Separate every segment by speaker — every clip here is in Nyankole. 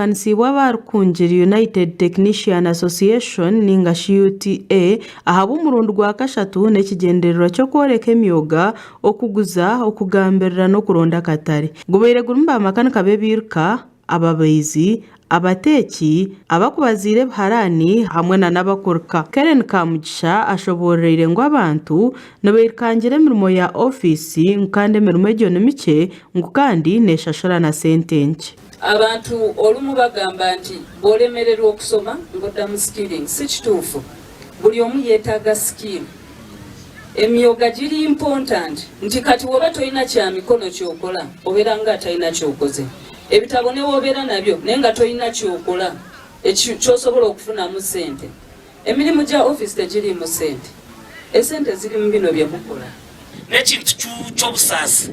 Speaker 1: Gutebeekanisiibwe aba Rukungiri United Technician Association ninga shi UTA ahabw'omurundi gwa kashatu n'ekigyendererwa ky'okworeka emyoga, okuguza, okugambirira n'okuronda akatare. Gubaire gurimu baamakanika b'ebiiruka, ababaizi, abateeki, abakubaziira ebiharaani hamwe na n'abakuruka. Kellen Kamugisha ashoboororeire ngu abantu nibairukangira emirimo ya ofiisi ngu kandi emirimo egyo ni mikye ngu kandi neeshashura na sente nkye.
Speaker 2: Abantu olumu bagamba nti bwolemererwa okusoma ngu odda mu skilling, si kituufu. Buli omu yetaaga skill. Emyoga giri important nti kati woba tolina kya mikono kyokola obeera nga atalina kyokoze. Ebitabo newobeera nabyo naye nga tolina kyokola kyosobola okufunamu sente. Emirimu gya office tegiriimu sente. Esente ziri mu bino byemukola.
Speaker 3: N'ekintu ky'obusaasi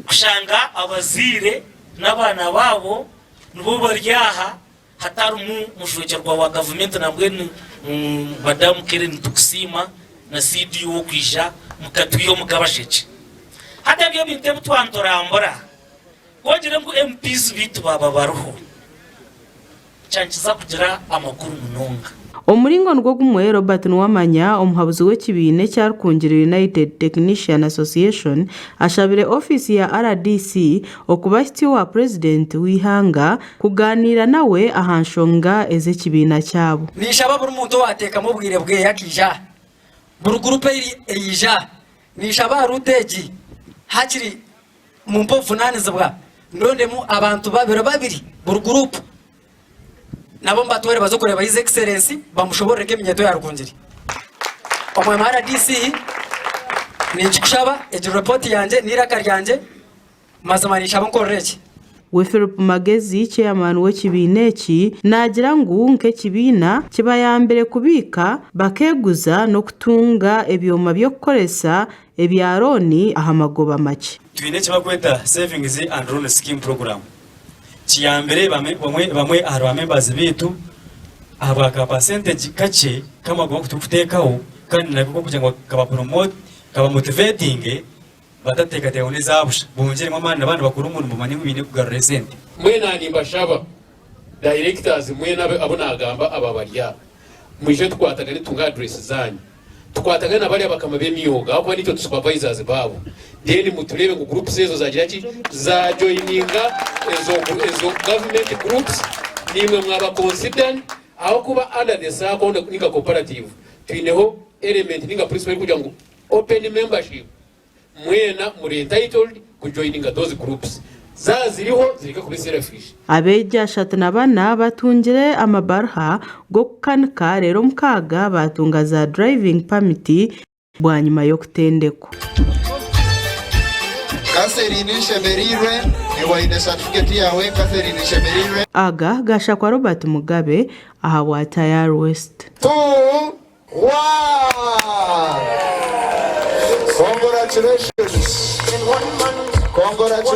Speaker 3: kushanga abazaire n'abaana baabo nibo bari aha hatarimu mujwekyerwa wa gavumenti nambwenu Madamu Kellen nitukusiima na CDO kwija mukatwiha omu gabashekye. Hati ebyo ebintu ebi twaniturambura ku ogire ngu MPs beitu baaba bariho. Kyankiza kugira amakuru munonga.
Speaker 1: Omu muringo nigwo gumwe, Robert Nuwamanya, omuhabuzi w'ekibiina ekya Rukungiri United Technician Association ashabire ofiisi ya rdc okubahitsya owa Purezidenti w'eihanga kugaaniira nawe aha nshonga ez'ekibiina kyabo.
Speaker 4: Ninshaba buri muntu owateekamu obwire bwe akaija aha, buri gurupu eyaija aha, ninshaba aha ruutu egi hakiri Mumpe obuvunaanizibwa ndondemu abantu babiri babiri buri guruupu nabo mbatware baze kureeba His Excellency bamushoboorore nk'eminyeeto ya Rukungiri. Omwami RDC ninkikushaba egi report yangye n'eiraka ryangye mazima ninshaba onkorere eki.
Speaker 1: We Philip Magezi, Chairman w'ekibiina eki naagira ngu nk'ekibiina kibayambire kubiika, bakeeguza n'okutunga ebyoma by'okukoresa ebya looni aha magoba makye.
Speaker 5: Twine eki barikweta Savings and Loan Scheme Program. Kiyambire bamwe ahari ba members baitu ahabwa ka percentage kakye k'amagoba aku turikuteekaho kandi nako k'okugira ngu kaba promote kaba motivatinge batateekateeka ngu n'eza busha bongyeremu amaani n'abandi bakore omurimo bamanye ngu baine kugarura esente.
Speaker 6: Mbwenu aha nimbashaba directors mwena abu nagamba aba bari aha mwije tukwatagane tutunge address zanyu tukwatagane na bariya bakama b'emyoga ahakuba nitwe tu supervisors baabo then mutureebe ngu groups ezo zagira ki za joininga ezo ezo government groups nimwe mwaba considered ahakuba under the sacco ninga cooperative twineho element ninga principle erikugira ngu open membership Mwena muri entitled ku joininga those groups. Za ziriho zireke kuba selfish.
Speaker 1: Abeegi 34 batungire amabaruha g'okukanika reero omukaaga baatunga za driving permit bwanyima y'okutendekwa.
Speaker 7: Catherine Nshemereirwe, Iwe oine satifiketi yaawe Catherine Nshemereirwe.
Speaker 1: Aga gaashakwa Robert Mugabe ahabwa Tayari West.
Speaker 7: Tu One! Congratulations! Congratulations!